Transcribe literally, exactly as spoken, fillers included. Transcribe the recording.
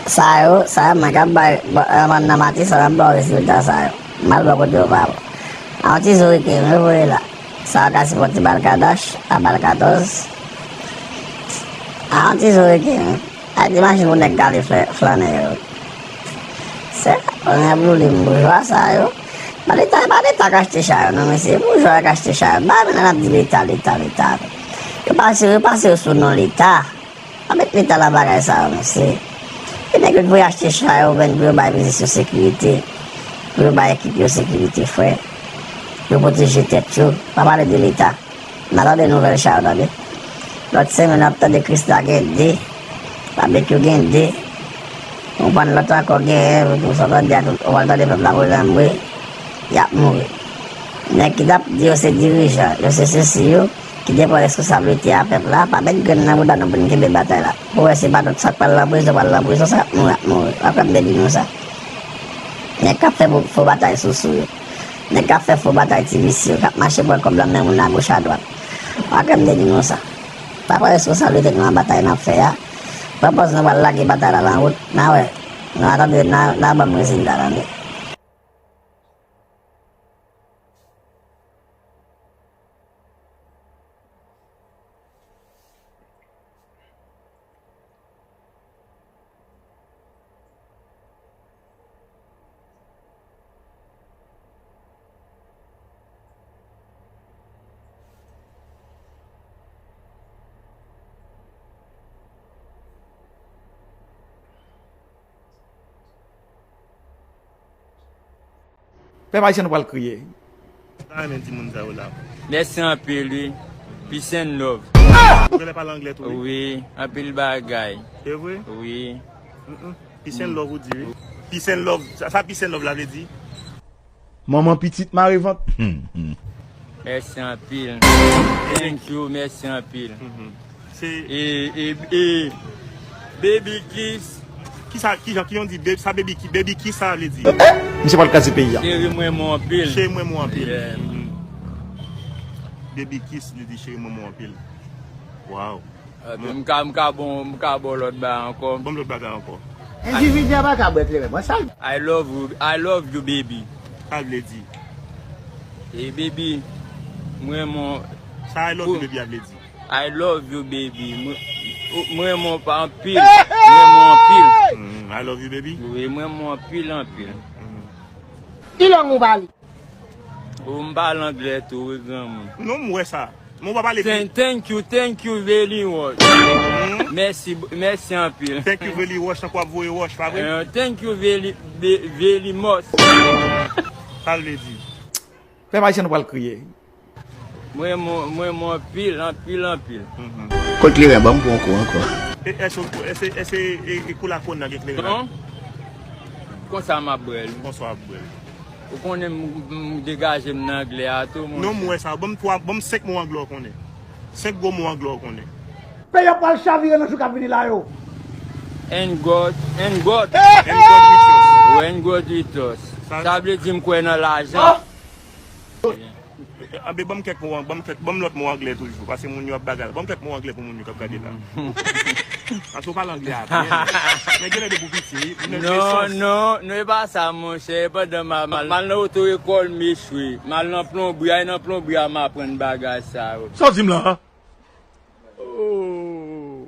Sa yo, sa yo, mwen k ap bay, nan Matisan, m ap ba w rezilta sa yo. M al bò kote yo pa bon. A yon ti zo reken, mwen voye la. Sa yo ka sipòte bal kadach, a bal katòz. A yon ti zo reken, wi. A di machin pou nèg k ale flannen yo. Se, konnen boule m boujwa sa yo. Pa leta, pa leta k achte cha yo, non, mesye. Boujwa yo k achte cha yo. Ba, men nan ap di leta, leta, leta. Yo pase, yo pase yo sou non leta. Pa met leta nan bagay sa yo, mesye. E nèg yo k voye achte cha yo, menm pou yo bay biznis yo sekirite. Pou yo bay ekip yo sekirite, frè. Pou yo pwoteje tèt yo. Pa pale de leta. N a tande nouvèl cha yo, tande. Lòt semèn, w ap tande Krisla gen de. Babekyou gen de. Ou konprann, lòt ankò genyen, pou sa w tande a tout, ou pral tande pèp la pou janbre. Y ap mouri. Nèg ki t ap di yo se dirijan, yo se sesi yo, ki te pran responsablite a pèp la, pa met grenn nan bouda nou pou n kenbe batay la. Ou wè se pa tout sa k pral nan prizon, pral nan prizon, sa k ap mouri, ap mouri. W ap tande di nou sa. Nèg k ap fè fo batay sousou yo. Nèg k ap fè fo batay ti visye yo, k ap mache pran kòb nan men moun agoch adwat. Pa kwè m te di nou sa. Pa pran responsablite nou nan batay n ap fè a. Pran pòz nou pral lage batay la nan wout. N a wè. N a tande, n a, n a ban m rezilta, tande. Pèp ayisyen nou pral kriye. Sa renmen timoun sa yo la. Mèsi anpil, wi. Peace and love. Ou genlè pale anglè tou, wi. Wi, anpil bagay. Se vre? Wi. Mm-mm. Peace and love, ou di, wi. Peace and love. Sa, sa peace and love la vle di? Manman pitit mare vant. Mèsi anpil. Thank you, mèsi anpil. Mhm. Se e, e, e, baby kiss. Ki sa, ki jan, ki yon di, baby, sa baby ki, baby kiss sa vle di? Misye pral kraze peyi a. Cheri m renmen w anpil. Cheri m renmen w anpil. Yeah. Mhm. Baby kiss, li di cheri m renmen w anpil. Wow. Ok, m ka, m ka bon, m ka bon lòt bagay ankò. Bon lòt bagay ankò. Endividi a pa ka bwè kleren, mwen sa l. I love you, I love you, baby. Sa l vle di? E baby, m renmen w. Sa I love you, baby a vle di? I love you, baby. Mwen, mwen renmen w pa anpil. Mwen renmen w anpil. Mm, I love you, baby. Wi, mwen renmen w anpil, anpil. Mm. Ki lang ou pale? O, m pale anglè tou, wi, granmoun. Non, m wè sa. Men w pa pale. Thank, thank you, thank you very much. Mm. Mèsi, mèsi anpil. Thank you very much, tankou w ap voye wòch, pa vre? Eh, thank you very, ve-, very much. Sa l vle di? Pèp ayisyen nou pral kriye. Mwen, mwen, mwen, mwen anpil, anpil, anpil. Mhm. Kot kleren, ban m pran kou ankò. E, èske, èske, èske, e, e kou la kona gen kleren la? Non. Konsa m ap bwè l. Konsa w ap bwè l. Ou konnen m, m, m degaje m nan anglè a tou, monchè. Non, m wè sa. Ban m twa, ban m senk mo anglè w konnen. Senk gwo mo anglè w konnen. Peyi a pral chavire nan jou k ap vini la yo. And God, and God. And God with us. Wi, and God with us. Sa, sa vle di m kwè nan lajan. Ah! Anben, ban m kèk mo, ban m kèk, ban m lòt mo anglè toujou, paske moun yo ap bagay la. Ban m kèk mo anglè pou moun yo k ap gade la. Paske w pale anglè a byen. Men genlè depi w piti, wi, ou nan nesans. Non, non, non, e pa sa, monchè. Pandan m al, m al, m al nan oto ekòl, m echwe. M al nan plonbri a, e nan plonbri a, m aprann bagay sa yo. Sa w di m la a? Oh.